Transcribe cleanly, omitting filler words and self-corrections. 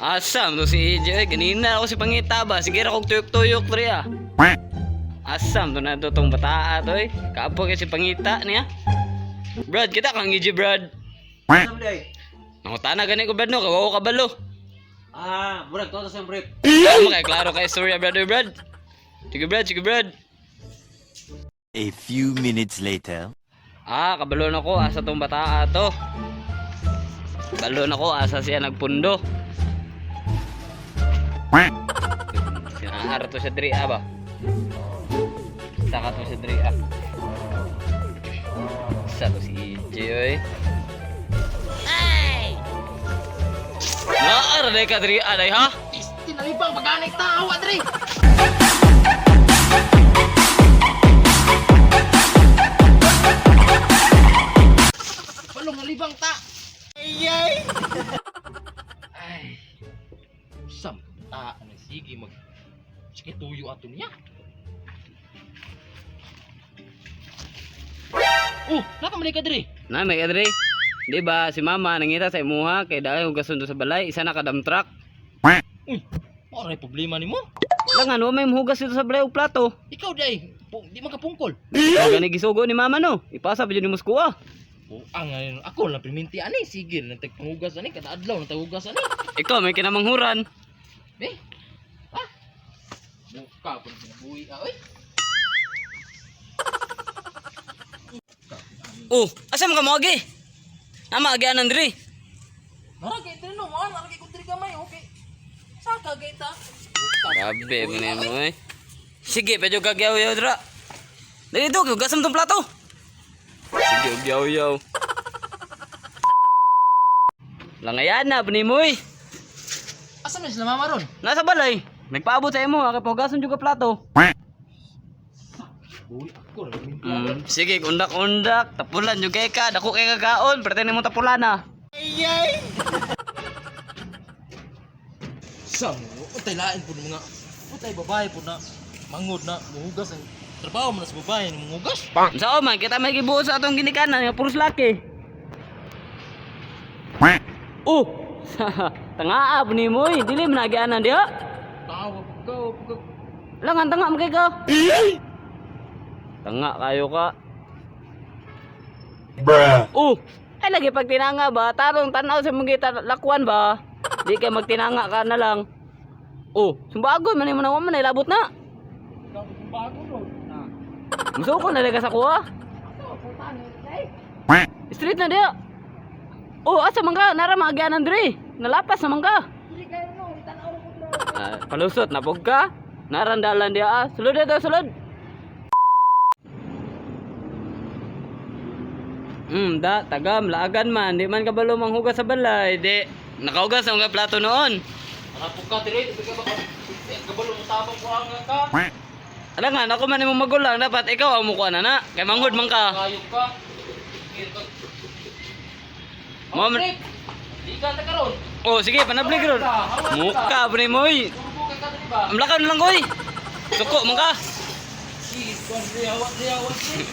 Asam to si EJ, ganina ako si pangita ba? Sige ra kog tuyok-tuyok diri ah. Asam to na to tong bataa to eh. Kaapo kay si pangita niya. Brad, kita kang EJ Brad. Nangutana gani ko Brad no, kawaw ka balo. Ah, murag to sa brief. Tama kay klaro kay istorya Brad oy Brad. Sige Brad, sige Brad. A few minutes later. Ah, kabalo na ko asa tong bataa to. Kabalo na ko asa siya nagpundo. Sinaar to siya diri ah ba. Saka to siya diri ah. Sa to si EJ oy. Ay! Naar ka diri ah day ha? Tinalibang pag-anay tawa dre. Palong nalibang ta. Ayay. Ay. Sam ta ano sige mag sige tuyo ato niya. Oh, naka man ka dre. Na may kadre. Di ba si mama nangita sa imuha kay dahil hugason do sa balay isa na ka dump truck. Uy, mao ray problema nimo. Langan wa may muhugas dito sa balay og plato. Ikaw day, di man ka pungkol. Kaya gani gisugo ni mama no. Ipasa pa jud ni Moskwa. Oh, ang ako lang priminti ani sige nang tagpanghugas ani kada adlaw nang taghugas ani. Ikaw may kinamanghuran. Eh. Ha? Buka pun buhi ah oy. Oh, asa man ka moagi? Nama agianan diri. Nara kay trino man, nara kay kudri gamay, okay. Saka kay ta. Grabe mo na mo eh. Sige, pedyo ka gyaw-yaw dra. Dili to, hugasan tong plato. Sige, gyaw-yaw. Langayan na, panimoy. Asa man sila mama ron? Nasa balay. Nagpaabot sa imo, kay pahugasan jud ka plato. Buhi ako ra priminti. Sige, undak-undak, tapulan jud kay ka, dako kay kakaon, pretend mo tapulan na. Sam, untay lain pud mga untay babae pud na mangod na muhugas ang trabaho man sa babae ni muhugas. Sao man kita may gibuot sa atong ginikanan nga puros laki. Oh, tanga ab ni moy, dili man agianan diha. Tawa pud ka, pud ka. Langan tanga man kay ka. Tanga kayo ka. Bruh. Oh, ay lagi pag tinanga ba, tarong tanaw sa mga lakwan ba. Di kay magtinanga ka na lang. Oh, sumbagon man mo na man ay labot na. Bago ron. Musuko na ka sa kuha. Street na diha. Oh, asa man ka? Nara maagianan diri. Nalapas na man ka. Ah, palusot na pug ka. Narandalan diha ah. Sulod dito, sulod. Da, tagam, laagan man. Di man kabalo manghugas sa balay. Di, nakahugas ang mga plato noon. Ara pud ka dire, di ka ba? Kabalo mo tabang ko ang ka. Alangan, ako man imong magulang. Dapat ikaw ang mukuha na na. Kay manghud man ka. Kayog ka. Sige ka. Mo man- Trip. Di ka ta karon. Oh, sige, panablig ron. Muka, pre moy. Turbo ka ka diri ba? Amlakan lang koy. Suko man ka. Sige, kuan diri, hawak diri, hawak diri.